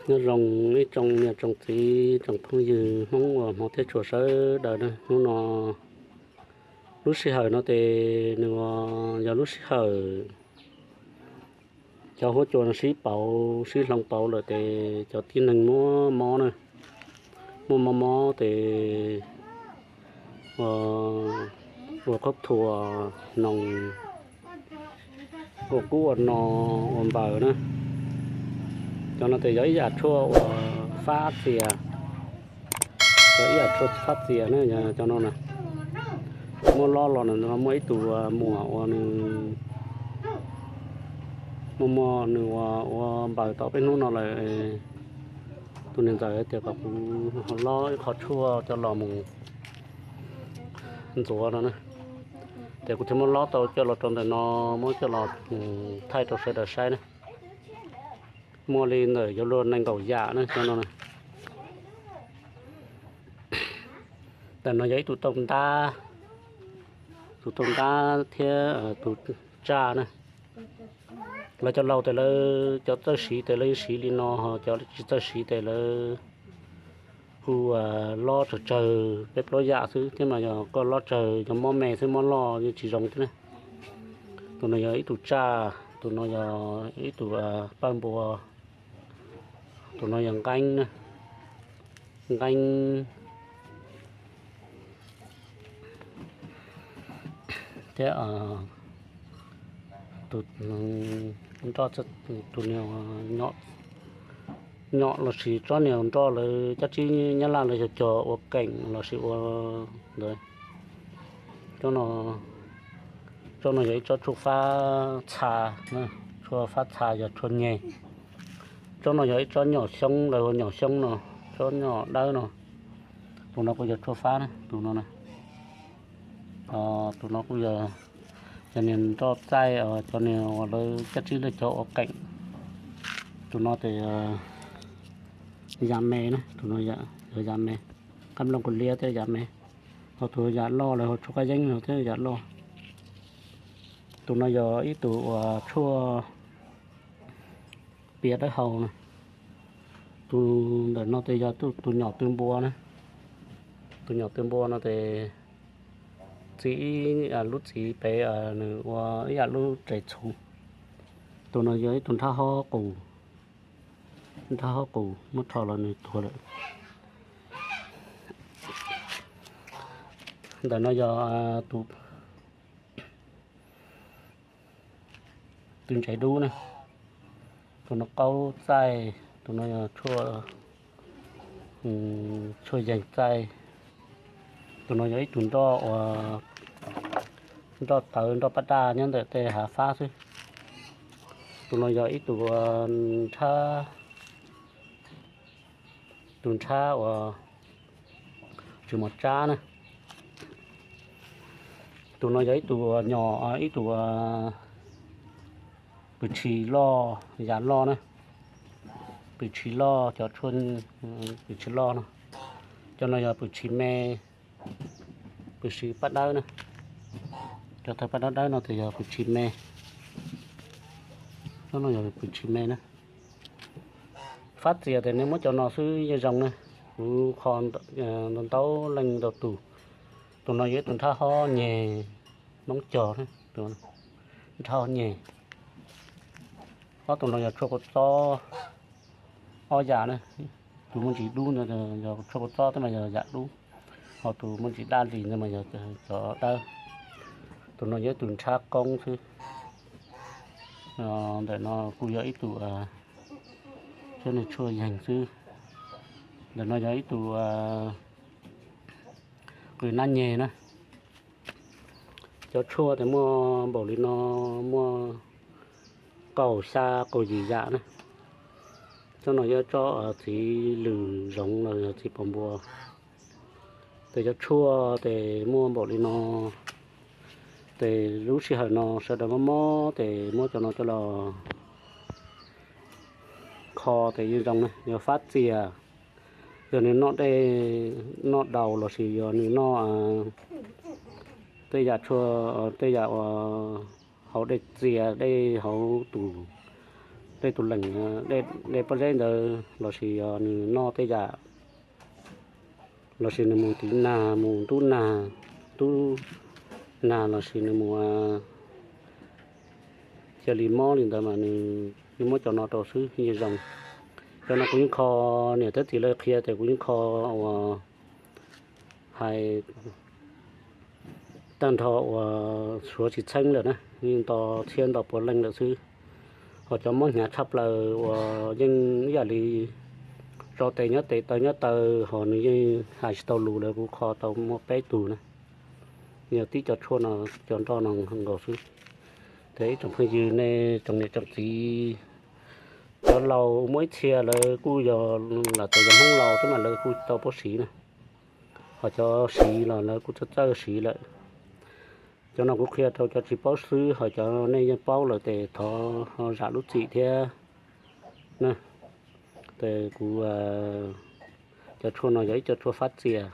Nyob zoo ib tsoom niam tsoom txiv tsoom phooj ywg Hmoob uas hmov thiab tshua sawv daws na. Hnub no, lub sij hawm no ces nws yog lub sij hawm cov huab cua no sib pauv sib hloov pauv lawm ces cov tib neeg muaj mob na, muaj mob mob ces ua qhob thuas noos, ua kub ua no, ua npaws na. Cov no ces yog ib yam tshuaj uas fab txias, yog ib yam tshuaj fab txias na. Cov no na, muab lob los no muaj ib tug muam uas nws muaj muaj nws ua, ua npaws tau peb hnub no lawm. Tus niam ntxawm tias kom kuv lob ib qho tshuaj coj los mus ntxuav no na. Ces kuv thiaj muab lob tau coj los rau ntawm no, muab coj los thaij rau sawv daws saib na. Muaj li ntawm yuav luag nees nkaum yam na, cov no na. Ntawm no yog ib tug tau ntab, tus tau ntab thiab tus tsaj na. Lawv cov laus tes lawv cov txawj siv tes lawv siv li no, ho cov tsis txawj siv tes lawv hu lob tsawg tsawg peb plaub yam xwb thiab mas yog koj lob tsawg yog mob me xwb, mob loj yeej tsis zoo thiab na. Tus no yog ib tug tsaj, tus no yog ib tug pawj npua, tus no yog nqeeb na, nqeeb thiab tus nroj, tus niag nyom lossis tsob niag nroj lawv cab tsib Nyab Laj lawv cog cog ua keem lossis ua ntawd. Tsob no yog ib tsob tshuaj fab txha, tshuaj fab txha yog tshuaj nyeg. Tsob no yog ib tsob nyom xyoob, lawv hu nyom xyoob no, tsob nyom dawb no. Tus no kuj yog tshuaj fab na, tus no na. Tus no kuj yog cov niag nroj txaij, cov niag uas lawv cab tsib lawv cog ua keem. Tus no ces yam me na, tus no yog yam me, qab nplooj kuj liab thiab yam me. Ho tus yam loj lawv hu tshuaj qab yeeb no thiab yam loj. Tus no yog ib tug uas tshuaj pias dawb hau na. Tus ntawm no ces yog tus nyom tw npua na. Tus nyom tw npua no ces txi ib lub txiv pem, nws ua ib yam lub res txhuv. Tus no yog ib tug nrhab hob qus, nrhab hob qus muab rho los nws tuag lawm. Ntawm no yog tus ntses dub na. Tus no qaub txaij, tus no yog tshuaj yeeg txaij. Tus no yog ib tug nroj uas nroj tawv nroj paj daj nyob ntawm tej hav fab xwb. Tus no yog ib tug nrhab, tus nrhab uas tsis mos tsab na. Tus no yog ib tug nyom, ib tug pwm tshis loj, yam loj na. Pwm tshis loj, cov tshuaj pwm tshis loj no. Cov no yog pwm tshis me, pwm tshis paj dawb na. Cov thawj paj dawb dawb no ces yog pwm tshis me. Cov no yog pwm tshis me na. Fab txias ces nej muab cov no xwb yeej zoo na. Kuv kho ntau ntau leej ntau tus. Tus no yog ib tug nrhab hob nyeg, noob cog na, nrhab hob nyeg. Ob tug no yog tshuaj kua txob, ob yam na. Tus muaj ntsis dub ntawd yog tshuaj kua txob thiab mas yog yam dub, ho tus muaj ntsis daj lis ntawd mas yog cov dawb. Tus no yog ib tug nrhab qoob xwb. Ntawm no kuj yog ib tug tshuaj yeeg xwb. Ntawm no yog ib tug qws nab nyeg na. Cov tshuaj ces muaj npaum li no, muaj kaum xya kaum yim yam na. Tsob no yog tsob txiv lwm zoov los yog txiv pos npua. Ces cov tshuaj ces muaj npaum li no. Ces lub sij hawm no sawv daws mob mob ces muab cov no coj los kho ces yeej zoo na, yog fab txias. Yog nws noj dej, noj daus lossis yog nws noj tej yam tshuaj, tej yam uas hauv dej txias, dej hauv tus tej tus leem, de pob zeb ntawd lossis yog nws noj tej yam, lossis nws mus tiv nag, mus ntub nag, ntub nag lossis nws mus cia li mob li ntawd mas nws yeej muab cov no rau xwb yeej zoo. Cov no kuv yeej kho, niam thiab txiv lawv qhia ces kuv yeej kho uas hais tag nrho uas suav tsis txheeb lawm na, yeej nto txhiab nto puav leej lawm xwb. Ho cov mob hnyav tshaj plaws uas yeej ib yam li tso tes nyob tes taw nyob taw, ho nws yeej hais tsis tau lus lawm kuv kho tau muaj peb tug na. Yog tib cov tshuaj no, cov nroj no nkaus xwb. Ces ib tsoom phooj ywg nej tsoom niam tsoom txiv, cov laus muaj ib txhia lawv kuj yog lam tas yog Hmoob laus xwb mas lawv kuj tau paub siv na. Ho cov siv los lawv kuj txawj txawj siv lawm. Cov no kuv qhia rau cov tsis paub xwb, ho cov nej yeej paub lawm ces thov ho zam lub txim thiab na. Ces kuv, cov tshuaj no yog ib co tshuaj fab txias,